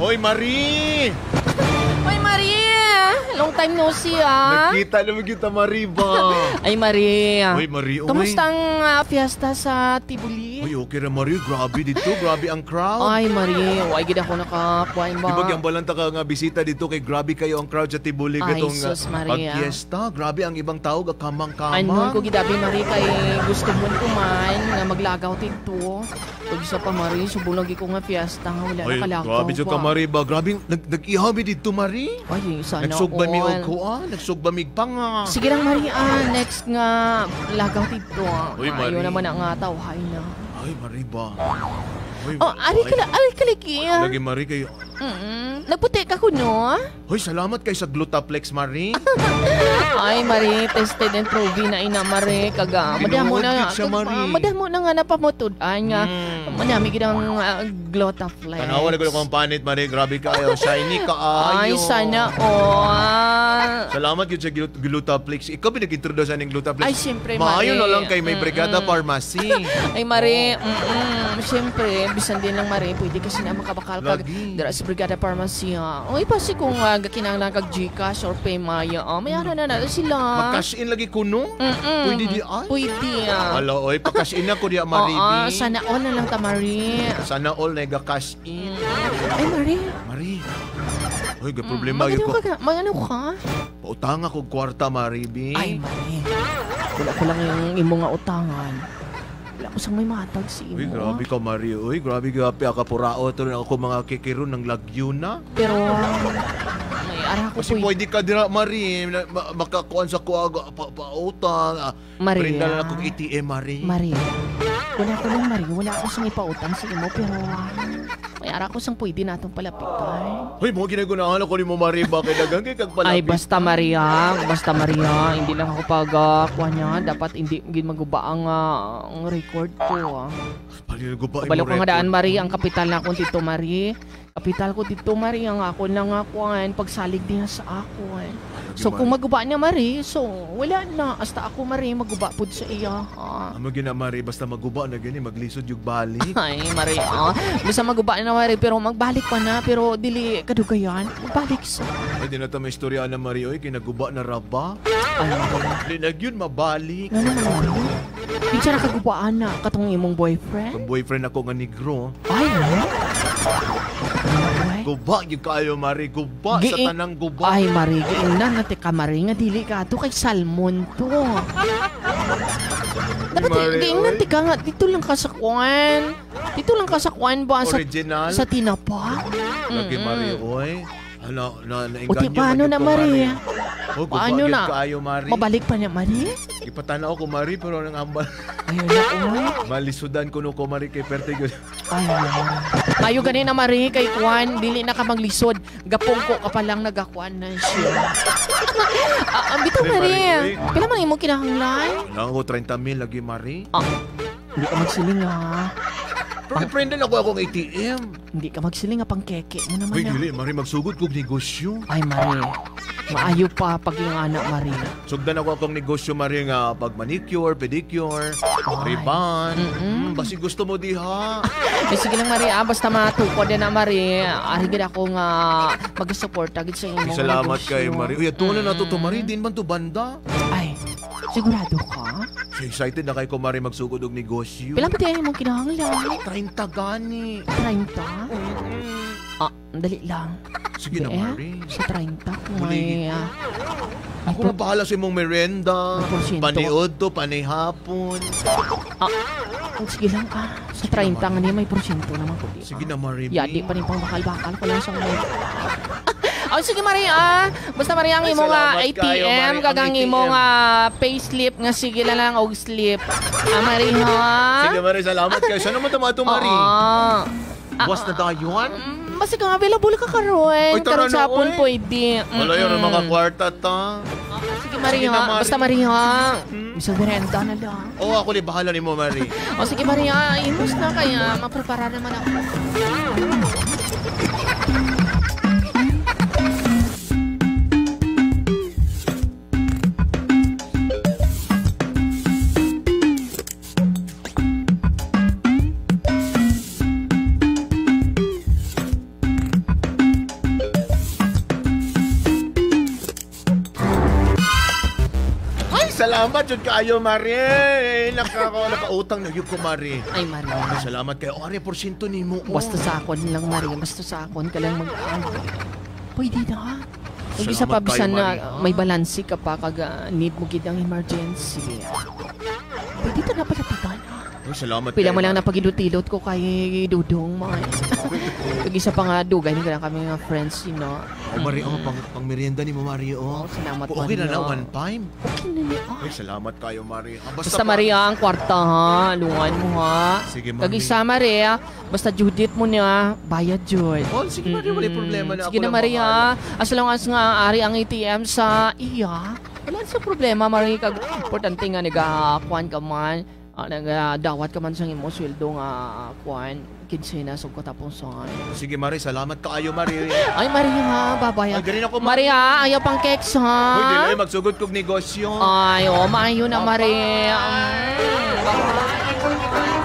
Hoy, Marie! Hoy, Marie! Long time no see, ah. Nakita naman kita, Marie ba? Ay, Marie. Hoy, Marie, oy. Kamusta ang fiesta sa Tibuli? Hoy, okay ra, Marie. Grabe dito. Grabe ang crowd. Ay, Marie. Why gid ako nakakuan ba? Di ba yung balanta ka nga bisita dito kay grabe kayo ang crowd sa Tibuli Ay, katong sus, Maria. pagfiesta. Grabe ang ibang tao gakamang-kamang. Anon ko gidabi, Marie, kay gusto mo kuman nga maglagaw dito. Pag isa pa, Marie, subong lagi ko nga fiesta nga wala Ay, nakalagaw grabe jud ka, Marie ba? Grabe nag-ihabi dito, Marie. Ay, sana Nagsugba mi all. og kuan, nagsugba mig panga. Sige lang, Marie, next nga lagaw dito. Uy, Ayaw Marie. naman ang nga tawhay na. Ay, Marie ba? Uy, Oh, ari ka ari ka lagi. Lagi, Marie, kayo. Nagputi ka kuno? Hoy, salamat kay sa Glutaplex, Marie. Ay, Marie, tested and proven na ina, Marie. Kaga, madamo na, Tinuod gid siya, Marie. madamo na nga napamutud-an nga. Madami gid ang Glutaflex. Tanawa na ko akong panit, Marie. Grabe kayo. Shiny ka Ay, ayo. sana all. Salamat gyud sa Glutaplex. Ikaw ba nag-introduce aning Glutaplex? Ay, siyempre, Maayo Marie. na lang kay may Brigada Pharmacy. Ay, Marie, siyempre, bisan din lang, Marie, pwede kasi na makabakal kag Lagi. dira sa Brigada Pharmacy, ha. Uy, pasi kung kinahanglan kag GCash or Paymaya, may ara na na sila. Mag-cash in lagi kuno? Pwede di ay? Pwede, ah. Hala, oy, pa-cash in ako diya, Marie. Oo, sana all na lang ta, Marie. Sana all na cash in. Ay, Marie. Marie. Uy, ga problema gyud Magano ko. ka, magano ka? Pautang ako kwarta, Marie, bi. Ay, Marie. Wala ko lang yung imo nga utangan. Wala ko sang may matag si imo. Uy, grabe ka, Marie. Uy, grabe ka, kapurao. Ito rin ako mga kikiron ng Laguna. Pero, may ara ko Kasi pwede ka dira, Marie. Makakuan sa kuha, pautang. Maria. Prinda na akong ATM, Marie. Marie, wala ko lang, Marie. Wala ko sang ipautang sa imo, pero may ara ko sang pwede natong palapitan. Hoy, mo ginagunahan ako ni mo, Marie. Bakit dagang kay kag palapit? Ay, basta Maria, basta Maria, hindi lang ako pag kuha niya, dapat hindi gid maguba ang record ko. Paliligo ba Kabalo ko nga daan, Marie, ang kapital na akong Tito Marie. Kapital ko Tito Marie, ang ako lang akuan, pagsalig niya sa ako. So kung maguba niya, Marie, so wala na. Hasta ako, Marie, maguba pud sa iya. Amo gina, Marie, basta maguba na gani, maglisod yung balik. Ay, Marie, basta maguba na, Marie, pero magbalik pa na, pero dili kadugayan, magbalik sa. Ay, di na ta may istorya na, Marie, oy, kinaguba na raba. Ay, Marie. Di na yun, mabalik. Nga naman, Marie. Di siya nakagubaan na katong imong boyfriend? Ang boyfriend ako nga negro. Ay, no? Ay, Guba yung kayo, Marie. Guba sa tanang guba. Ay, Marie, giingnan na ka, Marie, nga dili ka to kay Salmon to. Dapat Marie, giingnan oy. ti ka nga, dito lang ka sa kwan. Dito lang ka sa kwan ba? Sa, Original. sa tinapa? Lagi, Marie, oy. Ano, na, O di, nainganyo paano man na, yun ko, Marie? Oh, guba Paano gyud na? kaayo, Marie. Mabalik pa niya, Marie? Ipatanaw ko, Marie, pero nang ambal. Ayun na, oy. Malisudan ko no ko, Marie, kay Perte gyud. Ay, Mayo gani na, Marie, kay Kwan, dili na ka maglisod. Gapungko ka pa lang nagakuan na siya. Ang bitaw, Marie, Marie. oy. Pila man imong kinahanglan? Kailangan ko 30 mil lagi, Marie. Hindi ka magsiling, ah. Pero i-friendan ako akong ATM. Hindi ka magsiling, ah. Pangkeke mo naman, Uy, ah. dili, Marie, magsugod kog negosyo. Ay, Marie. Maayo pa pag yung anak, Marie. Sugdan ako akong negosyo, Marie, nga pag manicure, pedicure, ribbon. Basi gusto mo diha. Eh, sige lang, Marie, ah. Basta matukod na, Marie. Ari gid ako nga mag-suporta gid sa imong Salamat negosyo. kay Marie. Uy, ato na nato to, Marie. Din man to banda. Ay, sigurado ka? So excited na kay ko, Marie, magsugod og negosyo. Pila ba tayo imong kinahanglan? 30 gani. 30? Ah, dali lang. Sige na, Be, Marie. Sa 30 kung Huli. may... Ako na bahala sa imong merenda. May porsyento. Paniod to, panihapon. Sige lang ah. Sa 30 nga niya may porsyento naman ko. Di, Sige na, Marie. Yadi pa rin pang bakal-bakal ko lang sa may... Oh, sige, Marie, ah. Basta, Marie, ang Ay, imong salamat ATM, kayo, Marie, ang kagang ATM. imong payslip nga sige na lang og slip. Ah, Marie, ha? Sige, Marie, salamat kayo. Saan naman tama ito, Marie? Oo. Buwas na tayo, han? Basta kang available ka karon. Oy, tara Karon na, sa hapon oy. pwede. Wala yun, ang mga kwarta ta. Sige, Marie, Sige na, ha? Marie. Basta, Marie, ha? Bisag merenda na lang. Oo, ako ni bahala ni mo, Marie. O sige, Marie, ha? Imos na kaya maprepara naman ako. Salamat jud kaayo, Mari. Nakautang na gyud ko, Mari. Ay, Maria. Ay, salamat kayo. Ari, porsyento nimo. Oh. Basta sa akon lang, Maria. Basta sa akon ka lang mag. Pwede na. Kung isa pa Salamat kayo, bisan na Mari. may balansi ka pa kag need mo gid ang emergency. Pwede ta na palapitan. Ay, salamat Pila kayo, mo lang Mari. na pagilot-ilot ko kay Dudong mga. Kag isa pa nga dugay ni lang kami nga friends. Oh, Mari, oh, pang merienda ni mo, Mari, oh. Oh, salamat, Okay na Maria. na, one time. Okay na niya. Ay, salamat kayo, Mari. Ah, Basta Maria ang kwarta ha, lungan mo ha. Sige, Mari. Kag isa Maria, basta Judith mo niya, bayad jud. Oh, sige, Mari, wala problema na. Sige Ako na lang Maria, bahala. as long as nga ari ang ATM sa iya. Wala sa problema Maria kag importante nga nagakuan ka man, nagadawat ka man sa imo sweldo nga kuan kinsena sa katapusan. Sige, Mari, salamat kaayo, Mari. Ay Maria ha, babay. Ay, ganun ako, Mari. Maria, ayaw pang cakes ha. Uy, dili, magsugod kog negosyo. Ay, oh, maayo na Maria. Bye.